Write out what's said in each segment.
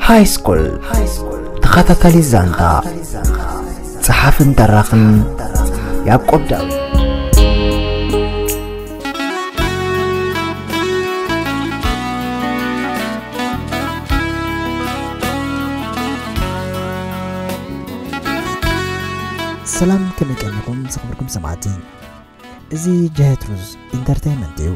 ሃይስኩል ተኸታታሊ ዛንታ፣ ጸሓፍን ተራኽን ያዕቆብ ዳዊት። ሰላም፣ ከመይ ቀኒኹም ዝኽብርኩም ሰማዕቲ? እዚ ጀህት ሩዝ ኢንተርቴይንመንት እዩ።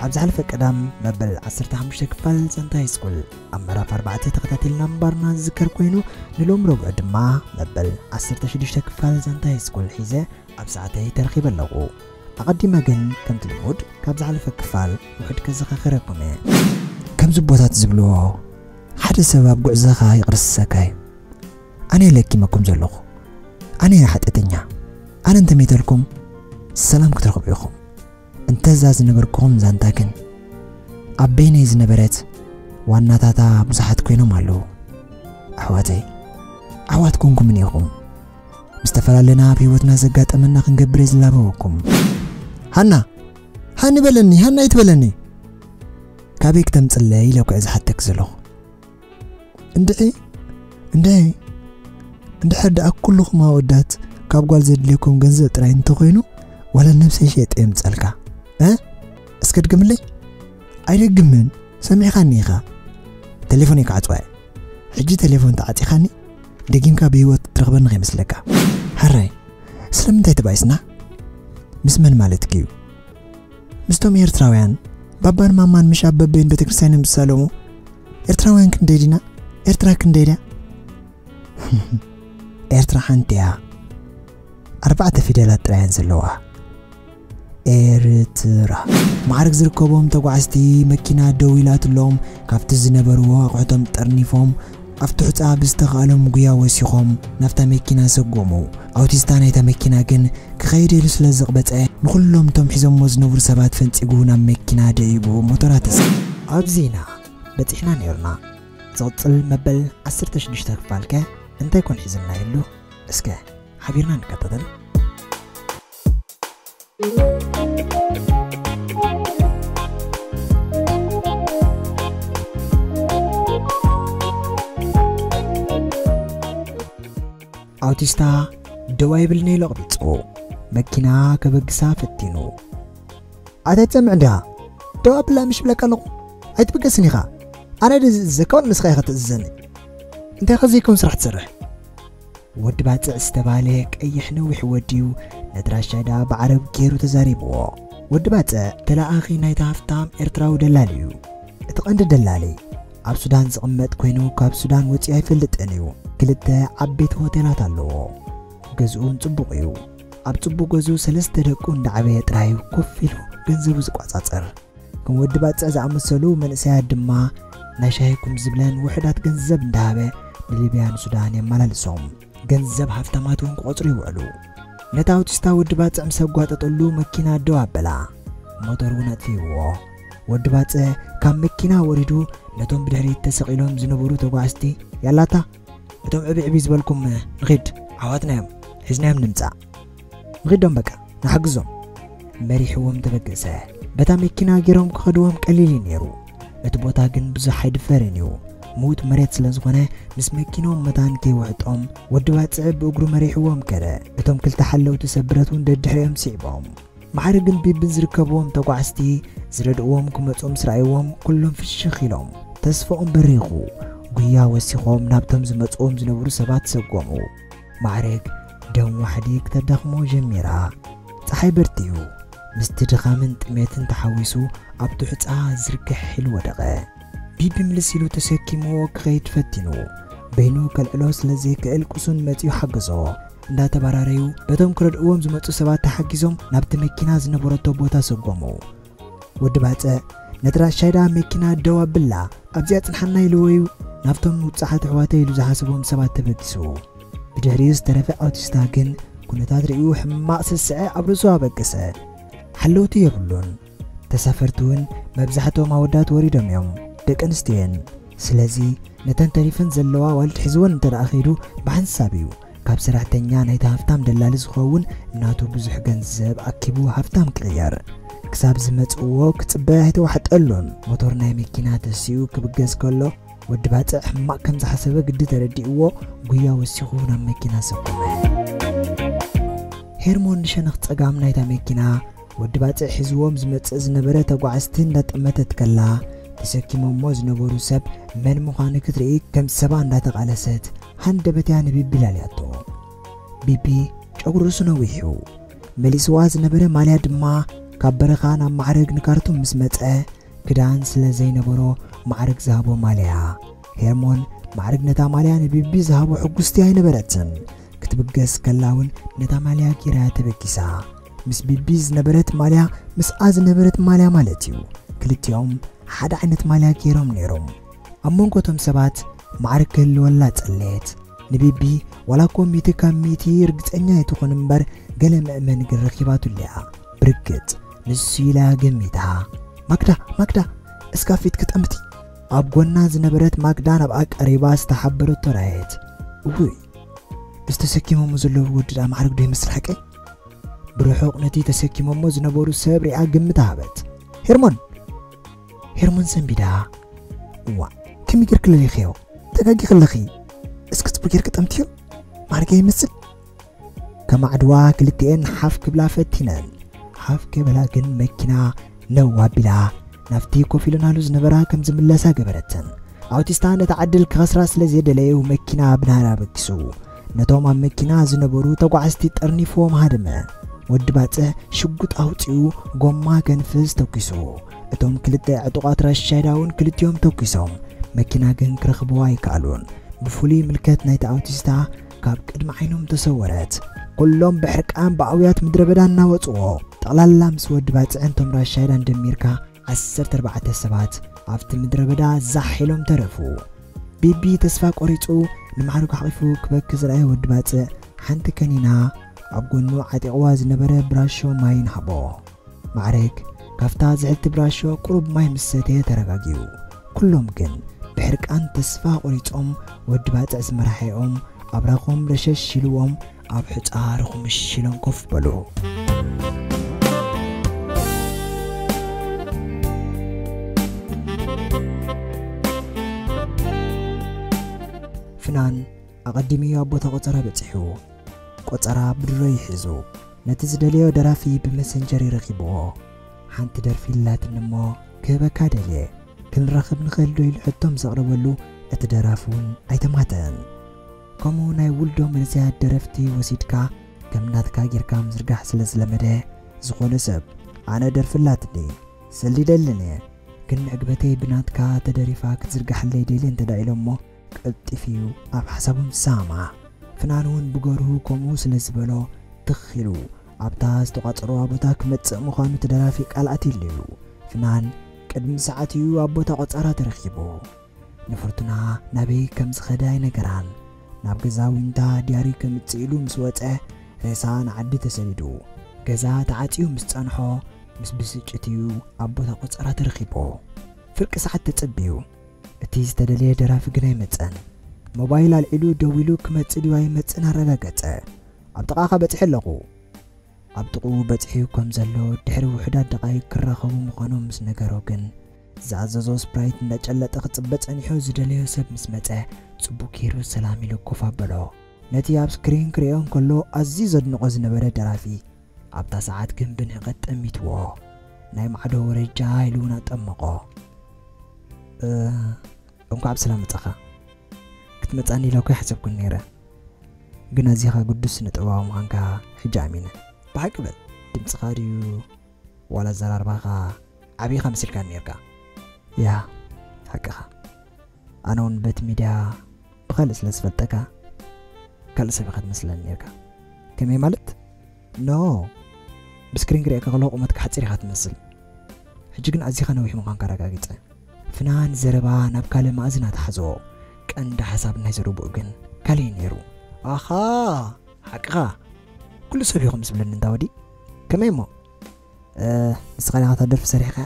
ኣብ ዝሓለፈ ቀዳም መበል ዓሰርተ ሓሙሽተ ክፋል ዛንታ ሃይስኩል ኣብ ምዕራፍ ኣርባዕተ ተኸታቲልና ምንባርና ዝዝከር ኮይኑ፣ ንሎም ረቡዕ ድማ መበል ዓሰርተ ሽዱሽተ ክፋል ዛንታ ሃይስኩል ሒዘ ኣብ ሰዓተይ ተረኺበ ኣለኹ። ኣቐዲመ ግን ከምቲ ልሙድ ካብ ዝሓለፈ ክፋል ውሑድ ከዘኻኽረኩም እየ። ከምዚ ቦታት ዝብልዎ፣ ሓደ ሰብ ኣብ ጉዕዞኻ ይቕርስሰካ እዩ። ኣነ ለኪመኩም ዘለኹ። ኣነ እየ ሓጢኣተኛ። ኣነ እንተመይተልኩም ሰላም ክትረኽቡ ኢኹም። እንተዛ ዝነበርኩም ዛንታ ግን ኣብ በይነይ ዝነበረት ዋናታታ ብዙሓት ኮይኖም ኣለዉ። ኣሕዋተይ፣ ኣሕዋት ኮንኩምን ኢኹም። ምስ ተፈላለና ኣብ ህይወትና ዘጋጠመና ክንገብር እየ ዝላበወኩም። ሃና፣ ሃኒ በለኒ፣ ሃና ኣይትበለኒ። ካበይ ክተምጽለይ ኢለ እኮ እየ ዝሓተክ ዘለኹ። እንድዒ፣ እንድዒ፣ እንድሕር ደኣ ኩልኹም ኣወዳት ካብ ጓል ዘድልየኩም ገንዘብ ጥራይ እንተኾይኑ፣ ዋላ ነብሰይ ሸየጠ የምጸልካ። እ? እስከ ድገምለይ። ኣይደግምን፣ ሰሚዕኻኒ ኢኻ። ቴሌፎነይ ክዓጽዋ እየ። ሕጂ ቴሌፎን ተዓጺኻኒ፣ ደጊምካ ብህይወት ትረኽበኒ ከይመስለካ። ሕራይ፣ ስለምንታይ ተባኢስና? ምስ መን ማለትኪ እዩ? ምስቶም ኤርትራውያን፣ ባባን ማማን ምሽ ኣብ በበይን ቤተክርስትያን እዮም ዝሳለሙ። ኤርትራውያን ክንደይ ዲና? ኤርትራ ክንደይ ድያ? ኤርትራ ሓንቲ እያ። ኣርባዕተ ፊደላት ጥራይ እየን ዘለዋ። ኤርትራ። ማዕረግ ዝርከቦም ተጓዓዝቲ መኪና ደው ኢላትሎም፣ ካብቲ ዝነበርዎ ኣቑሑቶም ጠርኒፎም፣ ኣብቲ ሑጻ ብዝተኻእሎም ጉያ ወሲኾም ናብታ መኪና ሰጎሙ። ኣውቲስታ ናይታ መኪና ግን ክኸይድ ኢሉ ስለ ዘቕበጸ፣ ንኹሎም እቶም ሒዞሞ ዝነብሩ ሰባት ፈንጺጉ ናብ መኪና ደይቡ ሞተራ ተስ-፣ ኣብዚ ኢና በጺሕና ነይርና። ዝቕጽል መበል ዓሰርተ ሽዱሽተ ክፋልከ እንታይ ኮን ሒዝልና ይህሉ? እስከ ሓቢርና ንከታተል። ኣውቲስታ ደው ኣይብልኒ ኢሉ ኣቕቢጹ፣ መኪና ከበግሳ ፈቲኑ። ኣታ ትሰምዕ እንዲኻ? ደው ኣብላ ምሽ ብለካ ኣለኹ። ኣይትብገስን ኢኻ። ኣነ ድየ ዝእዝዘካ ዋላ ንስኻ ኢኻ ትእዝዘኒ? እንታይ ከ ዘይከውን ስራሕ ትሰርሕ? ወዲ ባጽዕ ዝተባህለ ቀይሕ ነዊሕ ወዲ እዩ። ነቲ ራሻይዳ ብዓረብ ገይሩ ተዛሪብዎ። ወዲ ባጽዕ ተለኣኺ ናይቲ ሃፍታም ኤርትራዊ ደላሊ እዩ። እቲ ቀንዲ ደላሊ ኣብ ሱዳን ዝቕመጥ ኮይኑ፣ ካብ ሱዳን ወጺኡ ኣይፈልጥን እዩ። ክልተ ዓበይቲ ሆቴላት ኣለዎ። ገዝኡን ጽቡቕ እዩ። ኣብ ጽቡቕ ገዝኡ ሰለስተ ደቁ እንዳዓበየ ጥራይ እዩ ኮፍ ኢሉ ገንዘቡ ዝቋጻጸር። ከም ወዲ ባጽዕ ዝኣመሰሉ መንእሰያት ድማ ናይ ሻሂ ኩም ዝብለን ውሑዳት ገንዘብ እንዳሃበ ንሊብያን ሱዳን የመላልሶም። ገንዘብ ሃፍታማት እውን ክቖጽሩ ይውዕሉ። ነታ ኣውቲስታ ወዲ ባጽዕ ምስ ኣጓጠጠሉ መኪና ደው ኣበላ። ሞተር እውን ኣጥፊእዎ። ወዲ ባጽዕ ካብ መኪና ወሪዱ ነቶም ብድሕሪት ተሰቒሎም ዝነበሩ ተጓዓዝቲ፣ ያላታ እቶም ዕብይ ዕብይ ዝበልኩም ንኺድ፣ ዓዋትና እዮም፣ ሒዝናዮም ንምጻእ። ንኺዶም በቃ፣ ንሓግዞም። መሪሕዎም ተበገሰ። በታ መኪና ገይሮም ክኸድዎም ቀሊል እዩ ነይሩ። እቲ ቦታ ግን ብዙሕ ኣይድፈርን እዩ። ምዉት መሬት ስለ ዝኾነ፣ ምስ መኪኖም መታን ከይውሕጦም፣ ወዲ ባጽዕ ብእግሩ መሪሕዎም ከደ። እቶም ክልተ ሓለውቲ ሰብ ብረት እውን ደድሕሪኦም ስዒቦም። ማዕረግን ቢብን ዝርከብዎም ተጓዓዝቲ ዝረድእዎም ክመጹ ምስ ረኣይዎም፣ ኩሎም ፍሽኽ ኢሎም። ተስፋኦም በሪኹ፣ ጉያ ወሲኾም ናብቶም ዝመጽዎም ዝነበሩ ሰባት ሰጎሙ። ማዕረግ ደም ዋሕዲ ክተዳኽሞ ጀሚራ። ጸሓይ በርቲዩ፣ ምስቲ ድኻምን ጥሜትን ተሓዊሱ ኣብቲ ሑጻ ዝርግሕ ኢሉ ወደቐ። ቢቢ ምልስ ኢሉ ተሰኪምዎ ክኸይድ ፈቲኑ። በይኑ ከልዕሎ ስለ ዘይክእል ቁሱን መጺኡ ሓገዞ። እንዳተባራረዩ በቶም ክረድእዎም ዝመጹ ሰባት ተሓጊዞም ናብቲ መኪና ዝነበረቶ ቦታ ሰጎሙ። ወዲ ባጽዕ ነቲ ራሻይዳ መኪና ደው ኣብላ፣ ኣብዚኣ ጽንሓና ኢልዎ እዩ ናብቶም ውጹዓት ኣሕዋተይ ኢሉ ዝሓሰቦም ሰባት ተበጊሱ። ብድሕሪኡ ዝተረፈ ኣውቲስታ ግን ኩነታት ርእዩ ሕማቕ ስስዐ ኣብ ርእሱ ኣበገሰ። ሓለውቲ የብሉን። ተሳፈርቲ እውን መብዛሕትኦም ኣወዳት ወሪዶም እዮም፣ ደቂ ኣንስትዮ እየን። ስለዚ ነተን ተሪፈን ዘለዋ ኣዋልድ ሒዝወን እንተ ደኣ ከይዱ ብሓንሳብ እዩ ካብ ሰራሕተኛ ናይቲ ሃፍታም ደላሊ ዝኸውን ናቱ ብዙሕ ገንዘብ ኣኪቡ ሃፍታም ክቕየር። ክሳብ ዝመጽእዎ ክጽበ ኣይተዋሕጠሉን። ሞቶር ናይ መኪና ተሲኡ ክብገስ ከሎ ወዲ ባጽዕ ሕማቕ ከም ዝሓሰበ ግዲ ተረዲእዎ፣ ጉያ ወሲኹ ናብ መኪና ሰኮመ። ሄርሞን ንሸነኽ ጸጋም ናይታ መኪና፣ ወዲ ባጽዕ ሒዝዎም ዝመጽእ ዝነበረ ተጓዓዝቲ እንዳጠመተት ከላ፣ ተሰኪሞሞ ዝነበሩ ሰብ መን ምዃኑ ክትርኢ ከም ሰባ እንዳተቓለሰት፣ ሃንደበትያ ንቢቢ ላልያቶ። ቢቢ ጨጉሪ ርእሱ ነዊሕ እዩ። መሊስዋ ዝነበረ ማልያ ድማ ካብ በረኻ ናብ ማዕረግ ንካርቱም ምስ መጸ፣ ክዳን ስለ ዘይነበሮ ማዕረግ ዝሃቦ ማልያ። ሄርሞን ማዕረግ ነታ ማልያ ንቢቢ ዝሃቦ ሕጉስቲ ኣይነበረትን። ክትብገስ ከላ እውን ነታ ማልያ ጌራ ተበጊሳ። ምስ ቢቢ ዝነበረት ማልያ ምስኣ ዝነበረት ማልያ ማለት እዩ። ክልቲኦም ሓደ ዓይነት ማልያ ገይሮም ነይሮም። ኣብ መንጎ እቶም ሰባት ማዕረግ ክህልወላ ጸለየት። ንቢቢ ዋላ እኮ ሚእቲ ካብ ሚእቲ ርግጸኛ ኣይትኹን እምበር፣ ገለ መእመኒ ግን ረኺባትሉ እያ። ብርግጽ ንሱ ኢላ ገሚታ። "ማክዳ፣ ማክዳ፣ እስካ ፊት ክጠምቲ?" ኣብ ጎና ዝነበረት ማክዳ ናብኣ ቀሪባ ዝተሓበረቶ ረኣየት። "እውይ፣ እዚ ተሰኪሞሞ ዘለዉ ወዲ ደኣ ማዕረግ ዶ ይመስል ሓቀይ?" ብርሑቕ ነቲ ተሰኪሞሞ ዝነበሩ ሰብ ሪኣ ግምት ሃበት። "ሄርሞን!" ሄርሞን ሰንቢዳ። "እዋ፣ ከመይ ጌርኪ ለሊኽዮ? ተጋጊኺ ኣለኺ። እስኪ ጽቡቕ ጌርኪ ጠምትዮ። ማዕረገ ይመስል?" ከማዕድዋ ክልቲኤን ሓፍ ክብላ ፈቲነን። ሓፍ ከበላ ግን መኪና ነው ኣቢላ ናብቲ ኮፍ ኢለናሉ ዝነበራ ከም ዝምለሳ ገበረተን። ኣውቲስታ ነታ ዕድል ክኸስራ ስለ ዘየደለዩ መኪና ብናህራ በጊሱ ነቶም ኣብ መኪና ዝነበሩ ተጓዓዝቲ ጠርኒፍዎም ሃደመ። ወዲ ባጽዕ ሽጉጥ ኣውጺኡ ጎማ ከንፍዝ ተኲሱ። እቶም ክልተ ዕጡቓት ራሻይዳ እውን ክልቲኦም ተኲሶም። መኪና ግን ክረኽብዋ ኣይከኣሉን። ብፍሉይ ምልከት ናይቲ ኣውቲስታ ካብ ቅድሚ ዓይኖም ተሰወረት። ኩሎም ብሕርቃን ብኣውያት ምድረ በዳ እናወጽዎ። ጠቕላላ ምስ ወዲ ባጽዕን እቶም ራሻይዳን ደሚርካ ዓሰርተ ኣርባዕተ ሰባት ኣብቲ ምድረ በዳ ዛሕ ኢሎም ተረፉ። ቢቢ ተስፋ ቆሪጹ ንማዕረግ ሓቒፉ ክበኪ ዝረኣየ ወዲ ባጽዕ ሓንቲ ከኒና ኣብ ጎኑ ዓጢቕዋ ዝነበረ ብራሾ ማይ ንሃቦ። ማዕረግ ካብታ ዝሕልቲ ብራሾ ቁሩብ ማይ ምስ ሰተየ ተረጋጊኡ። ኩሎም ግን ብሕርቃን ተስፋ ቆሪጾም ወዲ ባጽዕ ዝመራሕኦም ኣብራኾም ረሸሽ ኢልዎም ኣብ ሑጻ ርኹምሽ ኢሎም ኮፍ በሉ። ፍናን ኣቐዲሙ ኣብ ቦታ ቆጸራ በጺሑ። ቆጸራ ብድሮ ይሕዙ። ነቲ ዝደለዮ ደራፊ ብመሰንጀር ይረኺብዎ። ሓንቲ ደርፊ ኣላትኒ እሞ ክህበካ ደልየ። ክንራኸብ ንኽእል ዶ ኢሉ ሕቶ ምስ ኣቕረበሉ፣ እቲ ደራፊ እውን ኣይተማተኣን። ከምኡ ናይ ውልዶ መርዝያት ደረፍቲ ወሲድካ ከም ናትካ ጌርካ ምዝርጋሕ ስለ ዝለመደ፣ ዝኾነ ሰብ ኣነ ደርፊ ኣላትኒ፣ ሰሊደልኒ፣ ግን መዕግበተይ ብናትካ ተደሪፋ ክትዝርጋሓለይ ደልየ እንተ ደኣ ኢሎሞ፣ ቀልጢፉ እዩ ኣብ ሓሳቦም ዝሰማማዕ። ፍናን እውን ብገርሁ ከምኡ ስለ ዝበሎ ትኽ ኢሉ ኣብታ ዝተቋጸረዋ ቦታ ክመጽእ ምዃኑ እቲ ደራፊ ቃል ኣትዩሉ እዩ። ፍናን ቅድሚ ሰዓት እዩ ኣብ ቦታ ቆጸራ ተረኺቡ። ንፍርቱና ናበይ ከም ዝኸደ ኣይነገራን። ናብ ገዛ ዊንታ ድያሪ ከምጽእ ኢሉ ምስ ወጸ፣ ሬሳ ንዓዲ ተሰዲዱ። ገዛ ተዓጽዩ ምስ ጸንሖ፣ ምስ ብስጭት እዩ ኣብ ቦታ ቆጸራ ተረኺቡ። ፍርቂ ሰዓት ተጸብዩ። እቲ ዝተደለየ ደራፊ ግን ኣይመጸን። ሞባይል ኣልዒሉ ደዊሉ ክመጽእ ድዩ ኣይመጽእን ኣረጋገጸ። "ኣብ ጥቓኻ በጺሐ ኣለኹ።" ኣብ ጥቕኡ በጺሑ ከም ዘሎ ድሕሪ ውሑዳት ደቓይቕ ክራኸቡ ምዃኖም ምስ ነገሮ ግን፣ ዝኣዘዞ ስፕራይት እንዳጨለጠ ክጽበ ጸኒሑ ዝደለዮ ሰብ ምስ መጸ፣ ጽቡቕ ገይሩ ሰላም ኢሉ ኮፍ ኣበሎ። ነቲ ኣብ ስክሪን ክርእዮ እንከሎ ኣዝዩ ዘድንቖ ዝነበረ ደራፊ፣ ኣብታ ሰዓት ግን ብንዕቀት ጠሚትዎ። ናይ ማዕዶ ወረጃ ኢሉ እውን ኣጠመቖ። "እ፣ እንኳዕ ብሰላም መጻኻ። ክትመጻኒ ኢለ እኮ ኣይሓሰብኩን ነይረ። ግን ኣዚኻ ግዱስ ስነ ጥበባዊ ምዃንካ ሕጂ ኣሚነ። ብሓቂ በል፣ ድምጽኻ ድዩ ዋላ ኣዘራርባኻ ዓቢኻ መሲልካኒ ነይርካ?" "ያ፣ ሓቅኻ። ኣነ እውን በቲ ሚድያ ብኻልእ ስለ ዝፈልጠካ፣ ካልእ ሰብ ኢኻ ትመስለኒ ነይርካ።" "ከመይ ማለት?" "ኖ፣ ብስክሪን ክርእየካ ከለኹ ቁመትካ ሓጺር ኢኻ ትመስል። ሕጂ ግን ኣዚኻ ነዊሕ ምዃንካ ኣረጋጊጸ።" ፍናን ዘረባ ናብ ካልእ መኣዝን ኣትሓዞ። ቀንዲ ሓሳብ ናይ ዘረብኡ ግን ካልእ እዩ ነይሩ። "ኣኻ፣ ሓቅኻ። ኩሉ ሰብ እዩ ከምኡ ዝብለኒ እንዳ ወዲ። ከመይ እሞ?" "እ፣ ንስኻ ዲኻ እታ ደርፊ ሰሪሕካያ?"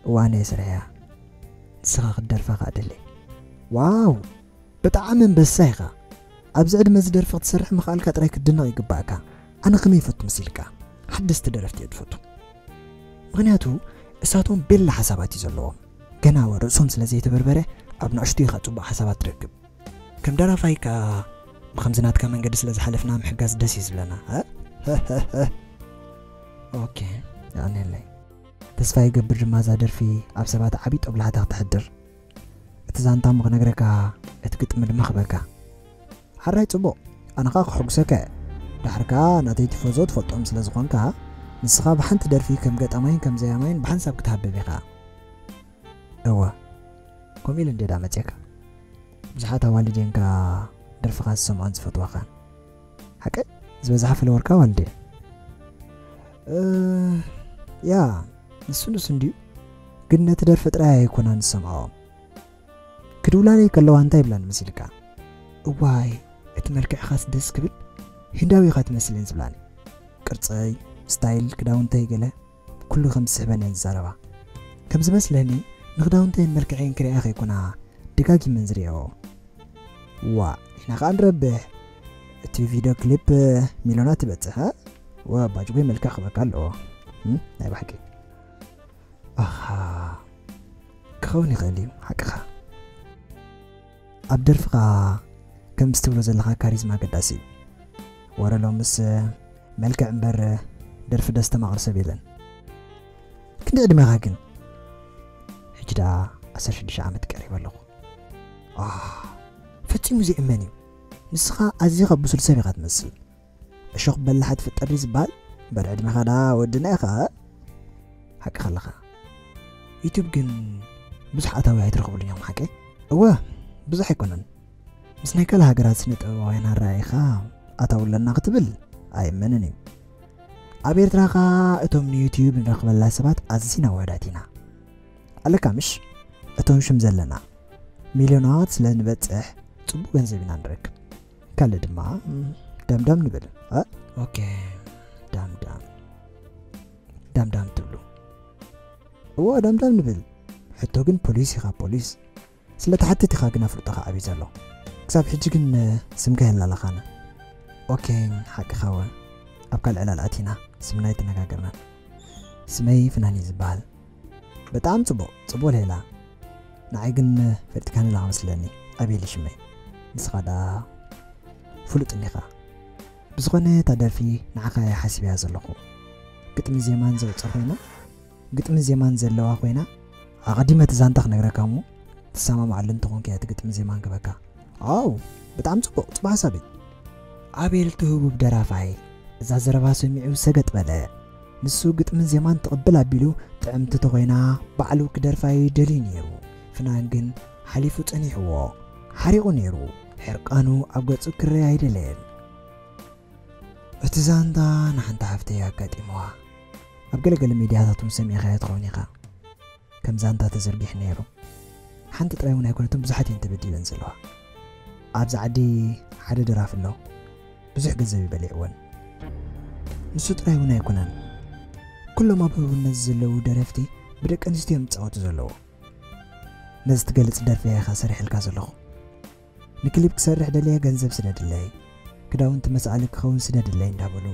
"እዋ፣ ኣነ እየ ሰሪሐያ። ንስኻ ክትደርፋ ከኣ ደሊ።" "ዋው! ብጣዕሚ ኣንበሳ ኢኻ። ኣብዚ ዕድመ እዚ ደርፊ ክትሰርሕ ምኽኣልካ ጥራይ ክትድነቕ ይግባእካ። ኣነ ከመይ ይፈቱ መሲልካ? ሓደስቲ ደረፍቲ እየ ዝፈቱ። ምኽንያቱ እሳቶም ቤላ ሓሳባት እዩ ዘለዎም። ገና ርእሶም ስለ ዘይተበርበረ ኣብ ንእሽቱ ኢኻ ጽቡቕ ሓሳባት ትረክብ። ከም ደራፋይ ከኣ ብኸምዚ ናትካ መንገዲ ስለ ዝሓለፍና ምሕጋዝ ደስ እዩ ዝብለና። ኦኬ፣ የቐንየለይ። ተስፋ ይገብር ድማ እዛ ደርፊ ኣብ ሰባት ዓብዪ ጦብላሕታ ክተሕድር። እቲ ዛንታ እሞ ክነግረካ፣ እቲ ግጥሚ ድማ ክበካ። ሓራይ ጽቡቕ፣ ኣነ ኸኣ ክሕጉሰካ እየ። ዳሕር ከኣ ናተይ ቲፎዞ ትፈልጦም ስለ ዝኾንካ፣ ንስኻ ብሓንቲ ደርፊ ከም ገጣማይን ከም ዘያማይን ብሓንሳብ ክትሃብብ ኢኻ። እወ፣ ከምኡ ኢለ እንድየ ደኣ መጺአካ። ብዙሓት ኣዋልድ እየን ከኣ ደርፍኻ ዝሰምዖን ዝፈትዋኻን። ሓቀይ? ዝበዝሓ ፈለወርካ ኣዋልድ እየን። እ፣ ያ፣ ንሱ ንሱ እንድዩ። ግን ነቲ ደርፊ ጥራይ ኣይኮናን ዝሰምዓኦ። ክድውላለይ ከለዋ እንታይ ይብላኒ መሲልካ? እዋይ፣ እቲ መልክዕኻስ ደስ ክብል፣ ህንዳዊ ኢኻ ትመስል እየን ዝብላኒ። ቅርጸይ፣ ስታይል ክዳውንተይ ገለ፣ ኩሉ ከም ዝስሕበን እየን ዝዛረባ። ከም ዝመስለኒ፣ ንክዳውንተይን መልክዐይን ክርእያ ከይኮና ደጋጊመን ዝርእያኦ። ዋ፣ ንሕና ከኣ ንረብሕ። እቲ ቪድዮ ክሊፕ ሚልዮናት ትበጽሕ፣ እ? ወ፣ ባጅጎይ መልክዕ ክበካ ኣለዎ። እም፣ ናይ ብሓቂ። ኣኻ፣ ክኸውን ይኽእል እዩ፣ ሓቅኻ። ኣብ ደርፍኻ ከምዚ ትብሎ ዘለኻ ካሪዝማ ኣገዳሲ እዩ። ወረ ሎምስ መልክዕ እምበር ደርፊ ደስተማቕር ሰብ የለን። ክንደይ ዕድሜኻ ግን? ሕጂ ደኣ ዓሰርተ ሽዱሽተ ዓመት ቀሪበ ኣለኹ። ኣህ፣ ፈጺሙ ዘይእመን እዩ። ንስኻ ኣዚኻ ብሱል ሰብ ኢኻ ትመስል። እሾኽ በላሕ ትፍጠር ድዩ ዝበሃል? እምበር ዕድሜኻ ደኣ ወድና ኢኻ። ሓቅኻ ኣለኻ። ዩቱብ ግን ብዙሕ ኣታዊ ኣይትረኽብሉን ኢኹም ሓቀይ? እወ፣ ብዙሕ ኣይኮነን። ምስ ናይ ካልእ ሃገራት ስነ ጥበባውያን ኣረኣኢኻ ኣታዊ ኣለና ክትብል ኣይእመንን እዩ። ኣብ ኤርትራ ኸኣ እቶም ንዩቱብ ንረኽበላ ሰባት ኣዚና ውሑዳት ኢና። ኣለካ ምሽ? እቶም ሽም ዘለና ሚልዮናት ስለ ንበጽሕ ጽቡቕ ገንዘብ ኢና ንረክብ። ካልእ ድማ፣ ም፣ ዳምዳም ንብል። እ? ኦኬ፣ ዳምዳም። ዳምዳም ትብሉ። እወ፣ ዳምዳም ንብል። ሕቶ ግን ፖሊስ ኢኻ፣ ፖሊስ። ስለ ትሓትት ኢኻ ግን ኣፍልጦኻ ዓብዩ ዘሎ። ክሳብ ሕጂ ግን ስምካ የላልኻና። ኦኬ፣ ሓቅኻ ወ። ኣብ ካልእ ዕላል ኣቲና፣ ስምና ኣይተነጋገርናን። ስመይ ፍናን እዩ ዝበሃል። በጣም ጽቡቕ፣ ጽቡቕ ሌላ። ንዓይ ግን ፈሊጥካኒ ኣለኻ መስለኒ። ኣቤል እዩ ሽመይ። ንስኻ ደኣ ፍሉጥ እንዲኻ። ብዝኾነ እታ ደርፊ ንዓኻ እየ ሓሲበያ ዘለኹ። ግጥሚ ዜማን ዘውጽእ ኮይና፣ ግጥሚ ዜማን ዘለዋ ኮይና፣ ኣቐዲመ እቲ ዛንታ ክነግረካ እሞ፣ ትሰማምዓሉ እንተኾንካ እየ እቲ ግጥሚ ዜማን ክበካ። ኣው፣ ብጣዕሚ ጽቡቕ፣ ጽቡቕ ሓሳብ እዩ። ኣቤል እቲ ህቡብ ደራፋይ፣ እዛ ዘረባ ሰሚዑ ሰገጥ በለ። ንሱ ግጥምን ዜማን ትቕብል ኣቢሉ፣ ጥዕምቲ ተኾይና፣ ባዕሉ ክደርፋ እዩ ደልዩ ነይሩ። ፍናን ግን ሓሊፉ ጸኒሕዎ። ሓሪቑ ነይሩ። ሕርቃኑ ኣብ ገጹ ክረኣ ኣይደለየን። እቲ ዛንታ ንሓንቲ ሓፍተይ ኣጋጢምዋ። ኣብ ገለገለ ሚድያታት እውን ሰሚዕካዮ ትኸውን ኢኻ። ከም ዛንታ ተዘርጊሑ ነይሩ። ሓንቲ ጥራይ እውን ኣይኮነትን፣ ብዙሓት እየን ተበዲለን ዘለዋ። ኣብዚ ዓዲ ሓደ ደራፊ ኣሎ። ብዙሕ ገንዘብ እዩ በሊዕወን። ንሱ ጥራይ እውን ኣይኮነን። ኩሎም ኣብ ህቡብነት ዘለዉ ደረፍቲ ብደቂ ኣንስትዮ እዮም ዝጻወቱ ዘለዉ። ነዚ ትገልጽ ደርፊ እየ ኢኻ ሰሪሐልካ ዘለኹ። ንክሊፕ ክሰርሕ ደልየ ገንዘብ ስደድለይ፣ ክዳውንቲ መስኣሊ ክኸውን ስደድለይ እንዳበሉ፣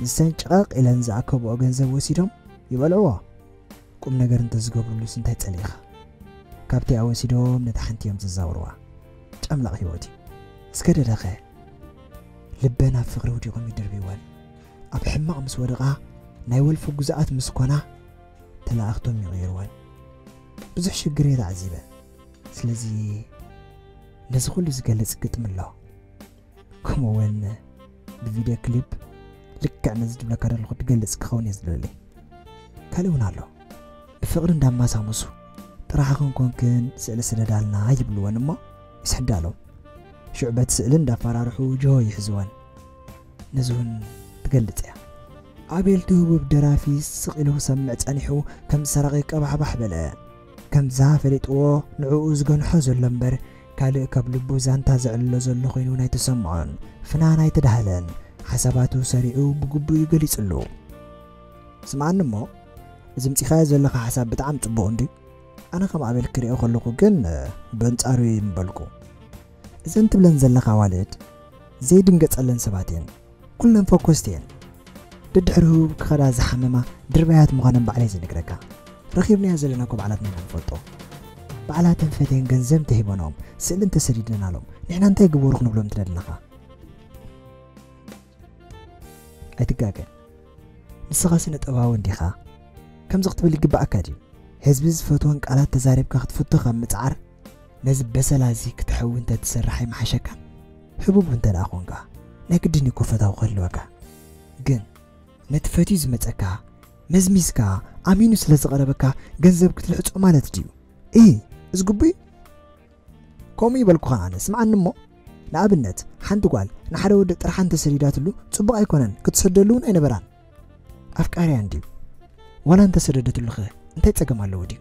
ንሰን ጭቐቕ ኢለን ዝኣከብኦ ገንዘብ ወሲዶም ይበልዕዎ። ቁም ነገር እንተዝገብሩሉስ እንታይ ጸሊእኻ? ካብቲኣ ወሲዶም ነታ ሓንቲ እዮም ዘዛውርዋ። ጨምላቕ ህይወት እዩ። እስከ ደደኸ? ልበን ኣብ ፍቕሪ ውዲቖም ይድርብይወን። ኣብ ሕማቕ ምስ ወደቓ፣ ናይ ወልፊ ግዙኣት ምስ ኮና፣ ተላእኽቶም ይቕይርወን። ብዙሕ ሽግር እየ ተዓዚበ። ስለዚ ነዚ ኩሉ ዝገልጽ ግጥሚ ኣሎ። ከምኡ እውን ብቪድዮ ክሊፕ ልክዕ ነዚ ዝብለካ ዘለኹ ዝገልጽ ክኸውን እየ ዝደሊ። ካልእ እውን ኣሎ። ብፍቕሪ እንዳማሳመሱ፣ ጥራሕኽን ኮንክን ስእሊ ስደዳልና ይብልወን እሞ ይስሕዳሎም። ሽዑ በቲ ስእሊ እንዳፈራርሑ ጅሆ ይሕዝወን። ነዚ እውን ትገልጽ እያ። ኣቤል እቲ ህቡብ ደራፊ ስቕ ኢሉ ክሰምዕ ጸኒሑ ከም ዝሰረቐ ቀባሕባሕ በለ። ከምዛ ፈሊጥዎ ንዕኡ ዝገንሖ ዘሎ እምበር ካልእ ካብ ልቡ ዛንታ ዘዕልሎ ዘሎ ኮይኑ እውን ኣይተሰምዖን። ፍናን ኣይተዳህለን። ሓሳባቱ ሰሪዑ ብግቡእ እዩ ገሊጹሉ። ስምዓኒ እሞ፣ እዚ ምጺኻዮ ዘለኻ ሓሳብ ብጣዕሚ ጽቡቕ እንድዩ። ኣነ ከም ኣቤል ክሪኦ ከለኹ ግን፣ እ፣ በንጻሩ እዩ ምበልኩ። እዘን ትብለን ዘለኻ ኣዋልድ ዘይድንገጸለን ሰባት እየን። ኩለን ፈኮስቲ እየን። ደድሕሪ ህቡብ ክኸዳ ዝሓመማ ድርባያት ምዃነን ባዕለይ ዝነግረካ። ረኺብናዮ ዘለና እኮ ባዕላትና ኢና ንፈልጦ። ባዕላተን ፈትየን ገንዘብ እንተሂበናኦም፣ ስእሊ እንተሰዲድናሎም፣ ንሕና እንታይ ግበሩ ክንብሎም ትደሊ ኣለኻ? ኣይትጋገ። ንስኻ ስነ ጥበባዊ እንዲኻ? ከምዚ ክትብል ይግባኣካ ድዩ? ህዝቢ ዝፈትወን ቃላት ተዛሪብካ ክትፍቶ ካብ ምጽዓር፣ ነዚ በሰላ እዚ ክተሕዊ እንተ ትሰርሕ ኣይምሓሸካን? ህቡብ እንተ ደኣ ኾንካ፣ ናይ ግድን እዩ እኮ ፈታዊ ክህልወካ። ግን ነቲ ፈትዩ ዝመጸካ፣ መዝሚዝካ፣ ኣሚኑ ስለ ዝቐረበካ ገንዘብ ክትልሕጾ ማለት ድዩ? እሂ፣ እዚ ግቡእ እዩ? ከምኡ ይበልኩኻን ኣነ። ስምዓኒ እሞ፣ ንኣብነት፣ ሓንቲ ጓል ንሓደ ወዲ ጥርሓ እንተሰዲዳትሉ፣ ጽቡቕ ኣይኮነን፣ ክትሰደሉ እውን ኣይነበራን። ኣፍቃርያ እንድዩ። ዋላ እንተሰደደትሉኸ እንታይ ጸገም ኣለዎ ድዩ?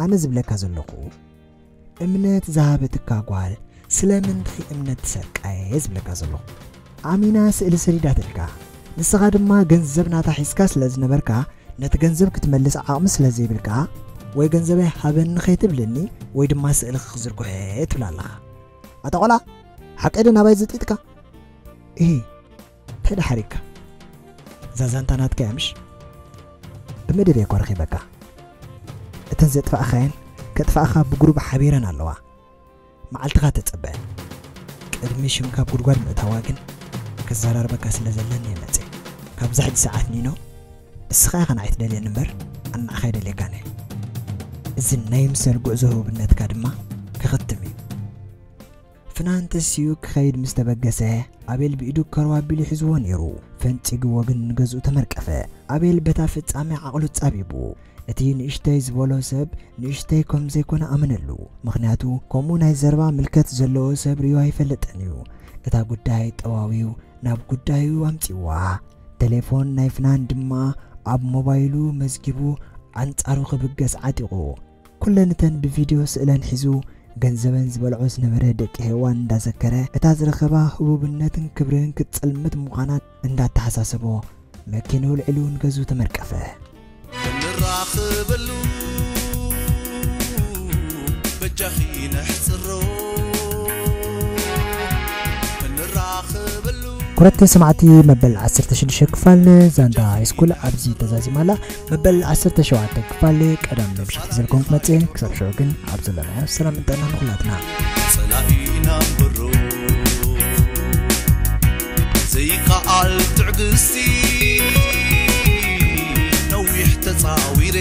ኣነ ዝብለካ ዘለኹ፣ እምነት ዝሃበትካ ጓል ስለምንታይ እምነት ትሰርቃ እየ ዝብለካ ዘለኹ። ኣሚና ስእሊ ሰዲዳትልካ፣ ንስኻ ድማ ገንዘብ ናታ ሒዝካ ስለ ዝነበርካ፣ ነቲ ገንዘብ ክትመልስ ዓቕሚ ስለ ዘይብልካ፣ ወይ ገንዘበይ ሃበኒ ከይትብልኒ፣ ወይ ድማ ስእልኺ ክዝርግሖ እየ ትብል ኣለኻ። ኣታ ቆልዓ፣ ሓቀይ ዶ ናባይ ዘጢጥካ? እሂ፣ እንታይ ደሓሪካ? እዛ ዛንታ ናትካ እያ ምሽ? ብመደብ እየ እኮ ረኺበካ። እተን ዘጥፋእኻየን ከጥፋእኻ ብግሩብ ሓቢረን ኣለዋ። መዓልትኻ ተጸበ። ቅድሚ ሽምካ ኣብ ጉድጓድ ምእታዋ ግን ከዘራርበካ ስለ ዘለኒ እየ መጽየ። ካብዛ ሕጂ ሰዓት ኒኖ፣ እስኻ ኢኻ ንዓይ ትደልየኒ እምበር፣ ኣነ ንዓኻ ኣይደልየካን እየ። እዚ ናይ ምሰል ጉዕዞ ህቡብነትካ ድማ ክኽትም እዩ። ፍናን ተሲኡ ክኸይድ ምስ ተበገሰ፣ ኣቤል ብኢዱ ከርዋ ኣቢሉ ሒዝዎ ነይሩ። ፈንጺግዎ ግን ንገዝኡ ተመርቀፈ። ኣቤል በታ ፍጻሜ ዓቕሉ ጻቢቡ። እቲ ንእሽተይ ዝበሎ ሰብ ንእሽተይ ከም ዘይኮነ ኣመነሉ። ምኽንያቱ፣ ከምኡ ናይ ዘረባ ምልከት ዘለዎ ሰብ ርእዩ ኣይፈልጥን እዩ። እታ ጉዳይ ጠዋዊው ናብ ጉዳዩ ኣምጺዋ። ቴሌፎን ናይ ፍናን ድማ ኣብ ሞባይሉ መዝጊቡ ኣንጻሩ ክብገስ ዓጢቑ። ኩለን እተን ብቪድዮ ስእለን ሒዙ ገንዘበን ዝበልዖ ዝነበረ ደቂ ሄዋን እንዳዘከረ፣ እታ ዝረኸባ ህቡብነትን ክብርን ክትጸልምት ምዃና እንዳተሓሳሰቦ፣ መኪንኡ ኣልዒሉ ንገዝኡ ተመርቀፈ። ንራኸበሉ በጃኺ ነሕጽሮ፣ ንራኸበሉ። ክቡራት ሰማዕቲ፣ መበል ዓሰርተ ሽዱሽተ ክፋል ዛንታ ሃይስኩል ኣብዚ ተዛዚማ ኣላ። መበል ዓሰርተ ሸውዓተ ክፋል ቀዳም ምሽት ሒዘልኩም ክመጽእ፣ ክሳብ ሽዑ ግን ኣብ ዘለናዮ ሰላም ጥዕና ንኹላትና። ጸላኢና እምበሮ ዘይከኣል ትዕግስቲ፣ ነዊሕ ተጻዊረ